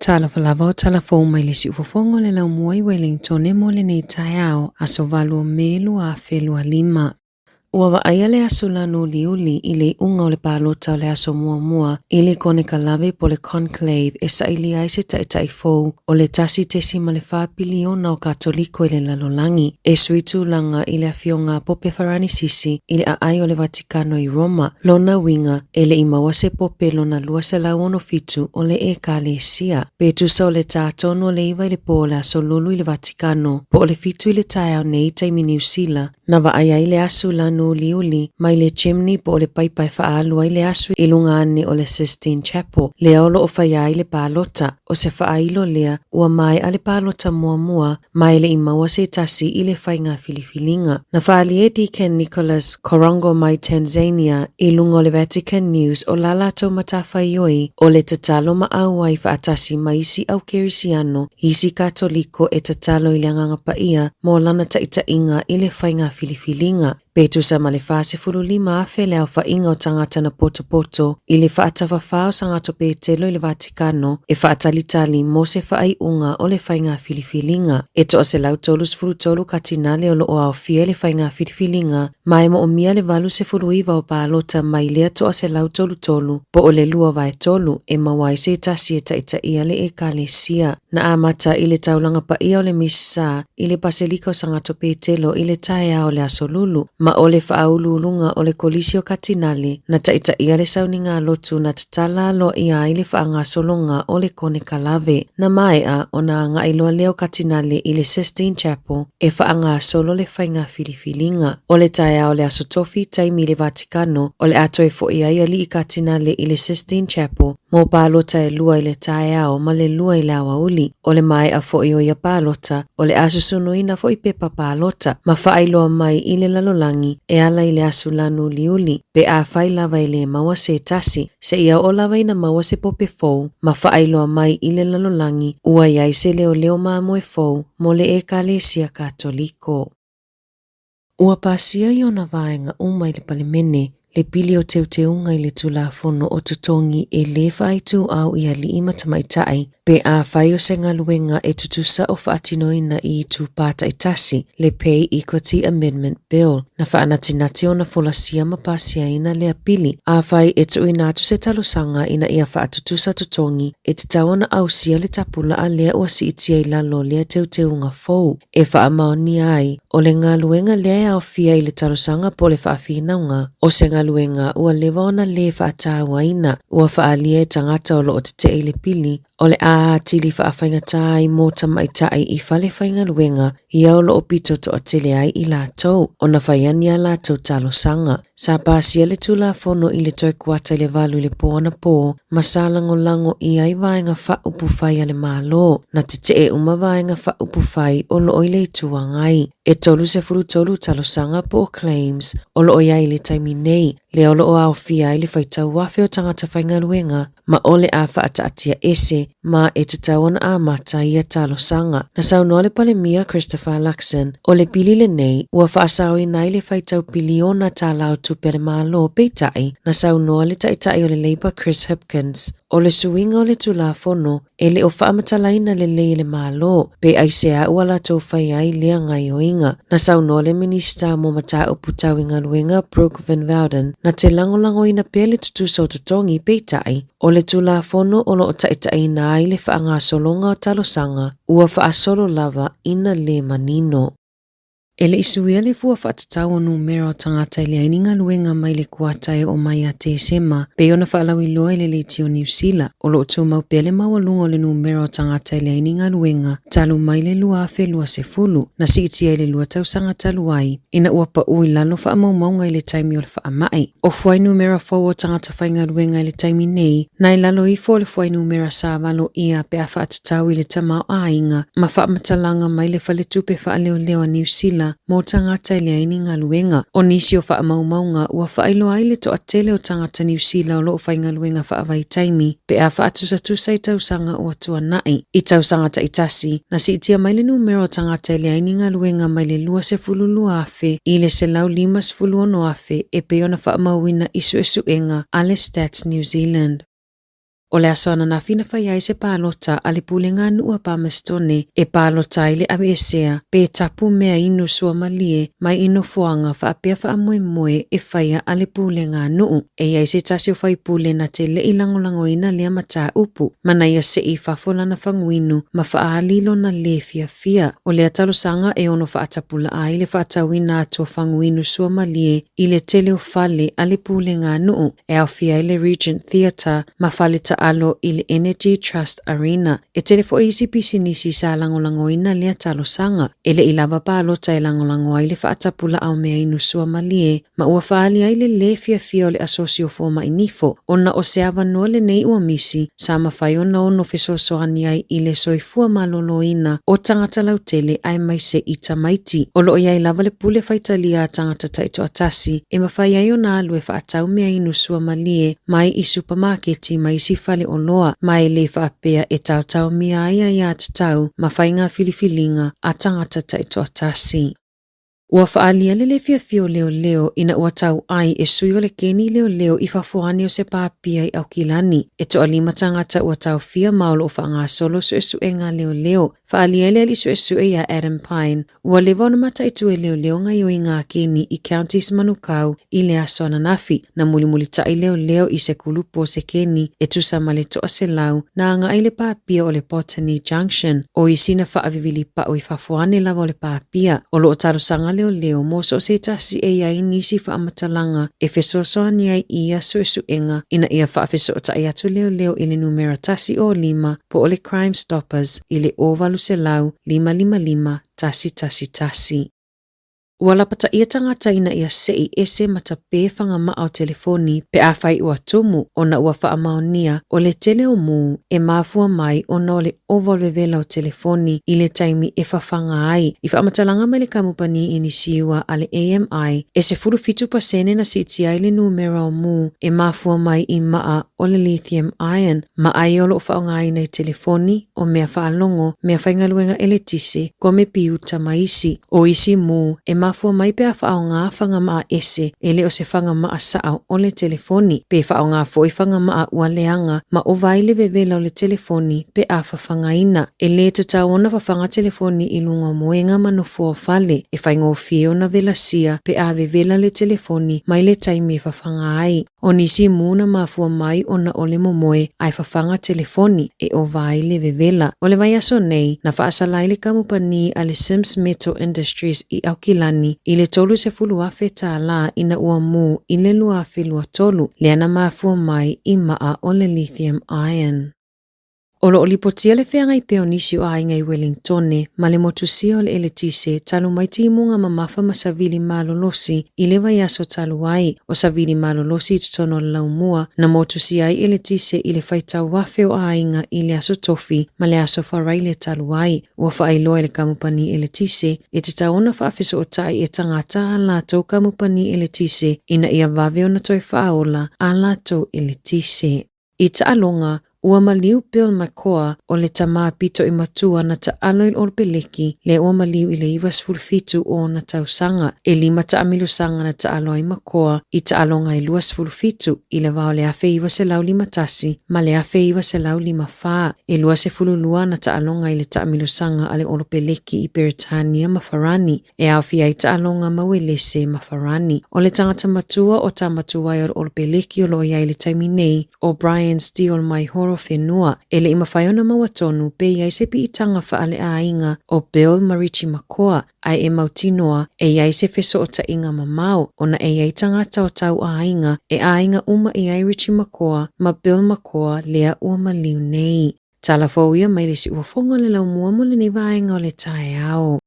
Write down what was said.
Talofa lava o tala fou mai le siufofoga o le laumua i Wellingtone mo lenei taeao, aso 8 o Me 2025. Ua vaaia le aso lanu uliuli i le iuga o le palota o le aso muamua i le konekalave po o le conclave e sailia ai se taitai fou o le 1.4 piliona o Katoliko i le lalolagi e sui tulaga i le afioga a Pope Faranisisi i le aai o le Vatikano i Roma. Lona uiga, e le i maua se Pope lona 267 o le Ekalesia. Pe tusa o le ta tonu o le 9 i le po o le aso Lulu i le Vatikano, po o le 7 i le taeao nei i taimi Niu Sila, na vaai ai le asu lanu uliuli mai le chimney po o le paipa e faaalu ai le asu i luga ane o le Sistine Chapel, lea o lo o faia ai le palota. O se faailo lea, ua maea le palota muamua ma e le i maua se tasi i le faiga filifiliga. Na faaalia e Deacon Nicholas Korongo mai Tanzania i luga o le Vatican News o la latou matafaioi o le tatalo ma auai faatasi ma isi au Kerisiano, isi Katoliko e tatalo i le Agaga Paia mo lana taitaiga i le faiga filifiliga. Pe tusa ma le 45,000 le aofaiga o tagata na potopoto i le faatafafā o Sagato Petelo i le Vatikano e faatalitali mo se faaiuga o le faiga filifiliga. E toa 133 katinale o lo o aofia i le faiga filifiliga ma e moomia le 89 o palota mai lea toa 133 po o le 2/3 e maua ai se tasi e taitaia le Ekalesia. Na amata i le taulaga paia o le Missa i le Paselika o Sagato Petelo i le taeao o le Aso Lulu, ma o le faauluuluga o le Kolisi o Katinale na taitaia le sauniga lotu na tatala aloaia ai le faagasologa o le konekalave. Na maea ona agai loa lea o Katinale i le Sistine Chapel e faagasolo le faiga filifiliga. O le taeao o le Aso Tofi taimi i le Vatikano o le a toe foi ai alii Katinale i le Sistine Chapel mo palota e 2 i le taeao ma le 2 i le aoauli. O le maea foi o ia palota, o le a susunuina foi pepa palota ma faailoa mai i le lalolagi e ala i le asu lanu uliuli, pe afai lava e le maua se tasi, seia oo lava ina maua se pope fou ma faailoa mai i le lalolagi ua i ai se leoleo mamoe fou mo le Ekalesia Katoliko. Ua pasia i ona vaega uma i le Palemene le pili o teuteuga i le Tulafono o Totogi e lē faaituau i alii ma tamaitai pe afai o se galuega e tutusa o faatinoina i itupā taitasi, le Pay Equity Amendment Bill. Na faanatinati ona folasia ma pasiaina lea pili. Afai e tuuina atu se talosaga ina ia faatutusa totogi, e tatau ona ausia le tapulaa lea ua siitia i lalo o lea teuteuga fou. E faamaonia ai, o le galuega lea e aofia i le talosaga po o le faafinauga, o se galuega ua leva ona lē faatauaina, ua faaalia e tagata o lo o tetee i le pili, o le a atili faafaigata ai mo tamaitai i fale faigaluega ia o lo o pito toatele ai i latou ona fai ai ni a latou talosaga. Sa pasia le Tulafono i le toe kuata i le 8 i le po anapō ma sa lagolago i ai vaega faaupufai a le Malo, na tetee uma vaega faaupufai o lo o i le Itu Agai. E 33 talosaga po o claims o lo o i ai i le taimi nei, lea o lo o aofia ai le faitau afe o tagata faigaluega ma o le a faataatia ese ma e tatau ona amata ia talosaga. Na saunoa le Palemia Christopher Luxon, o le pili lenei ua faasaoina ai le faitau piliona tala o tupe a le Malo, peitai, na saunoa le Taitai o le Labour Chris Hipkins, o le suiga o le Tulafono e le o faamatalaina lelei e le Malo pe aisea ua latou fai ai lea gaioiga. Na saunoa le Minisita mo Mataupu Tau i Galuega Brooke Van Wouden, na te lagolagoina pea le tutusa o totogi, peitai, o le Tulafono o lo o taitaiina ai le faagasologa o talosaga ua faasolo lava ina le manino. E le i suia le fua faatatau o numera o tagata e leai ni galuega mai le kuata e oo mai ia Tesema, pei ona faalauiloa i le Leitio Niu Sila. O lo o tumau pea le maualuga o le numera o tagata e leai ni galuega talu mai le 2020, na siitia i le 2 tausaga talu ai, ina ua pau i lalo faamaumauga i le taimi o le faamai. O fuainumera fou o tagata faigaluega i le taimi nei, na i lalo ifo o le fuainumera sa valoia pe a faatatau i le tamaoaiga ma faamatalaga mai le Faletupe Faaleoleo a Niu Sila mo tagata e leai ni galuega. O nisi o faamaumauga ua faailoa ai le toatele o tagata Niu Sila o lo o faigaluega faavaitaimi pe a faatusatusa i tausaga ua tuanai. I tausaga taitasi, na siitia mai le numera o tagata e leai ni galuega mai le 22,000 i le 156,000 e pei ona faamauina i suesuega a le Stats New Zealand. O le aso ananafi na fai ai se palota a le Pulega a Nuu a Pamastone e palota ai le aveesea pe tapu mea inu suamalie mai i nofoaga faapea faamoemoe e faia a le Pulega a Nuu. E i ai se tasi o faipule na te le i lagolagoina lea mataupu, ma na ia see i fafo lana faguinu ma faaali lona lē fiafia. O lea talosaga e ono faatapulaa ai le faatauina atu o faguinu suamalie i le tele o fale a le Pulega a Nuu, e aofia ai le Regent Theatre ma fale taalo i le Energy Trust Arena. E tele foi isi pisinisi sa lagolagoina lea talosaga. E le i lava palota e lagolago ai le faatapulaa o mea inu suamalie ma ua faaali ai le lē fiafia o le Asosi o Fomai Nifo, ona o se avanoa lenei ua misi sa mafai ona ono fesoasoani ai i le soifua maloloina o tagata lautele aemaise i tamaiti. O lo o i ai lava le pule faitalia a tagata taitoatasi e mafai ai ona alu e faatau mea inu suamalie mai i supamaketi ma isi fale oloa, ma e le faapea e taotaomia ai aiatatau ma faiga filifiliga a tagata taitoatasi. Ua faaalia le le fiafia o leoleo ina ua tauai e sui o le keni leoleo i fafo ane o se pāpia i Aukilani. E toalima tagata ua taofia ma o lo o faagasolo suesuega a leoleo. Faaalia ai le alii suesue iā Adam Pine, ua leva ona mataitu e leoleo gaioiga a keni i Counties Manukau i le aso ananafi, na mulimulitai leoleo i se kulupu o se keni e tusa ma le 100 na agai i le pāpia o le Botany Junction. O isi na faavivili pau i fafo ane lava o le pāpia. O lo o talosaga leoleo mo so o se tasi e i ai nisi faamatalaga e fesoasoani ai i ia suesuega ina ia faafesootai atu leoleo i le numera 105 po o le Crime Stoppers i le 0800 555 111. Ua lapataia tagata ina ia seʻi ese ma tapē fagamaʻa o telefoni pe afai ua tumu ona ua faamaonia o le tele o mū e mafua mai ona o le ova o le vevela o telefoni i le taimi e fafaga ai. I faamatalaga mai le kamupani inisiua a le AMI, e 17% na siitia ai le numera o mū e mafua mai i maʻa o le lithium ion ma ai o lo o faaaogaina i telefoni, o mea faalogo, mea faigaluega eletise, komepiuta ma isi. O isi mū e mafua mai pe a faaaoga fagamaʻa ese e le o se fagamaʻa saʻo o le telefoni, pe faaaoga foi fagamaʻa ua leaga ma ova ai le vevela o le telefoni pe a fafagaina. E lē tatau ona fafaga telefoni i luga o moega ma nofoa o fale, e faigofie ona velasia pe a vevela le telefoni mai le taimi e fafaga ai. O nisi mū na mafua mai ona o le momoe ae fafaga telefoni e ova ai le vevela. O le vaiaso nei, na faasala ai le kamupani a le Sims Metal Industries i Aukilani i le $30,000 tālā ina ua mū i le 2023, lea na mafua mai i maʻa o le lithium ion. O lo o lipotia le feagai pea o nisi o aiga i Welingtone ma le motusia o le eletise talu mai timuga mamafa ma savili malolosi i le vaiaso talu ai. O savili malolosi i totonu o le laumua na motusia ai eletise i le faitau afe o aiga i le aso Tofi ma le aso Faraile talu ai. Ua faailoa e le kamupani eletise e tatau ona faafesootai e tagata a latou kamupani eletise ina ia vave ona toe faaola a latou eletise. I taaloga, ua maliu Bill McCoa o le tamā pito i matua na taalo i le Olopeleki lea ua maliu i le 97 o ona tausaga. E lima taamilosaga na taalo ai McCoa i taaloga e 27 i le va o le 1951 ma le 1954. E 22 ana taaloga i le taamilosaga a le Olopeleki i Peretania ma Farani. E aofia ai taaloga ma Uelese ma Farani. O le tagata matua o Tamatuai o le Olopeleki o lo o i ai i le taimi nei, ʻo Brian Steele mai Horowhenua, e le i mafai ona maua tonu pe i ai se piitaga faaleaiga o Bill ma Richie McCaw, ae e mautinoa e i ai se fesootaiga mamao ona e i ai tagata o tauaiga e aiga uma i ai Richie McCaw ma Bill McCaw lea ua maliu nei. Tala fou ia mai le siufofoga o le laumua mo lenei vaega o le taeao.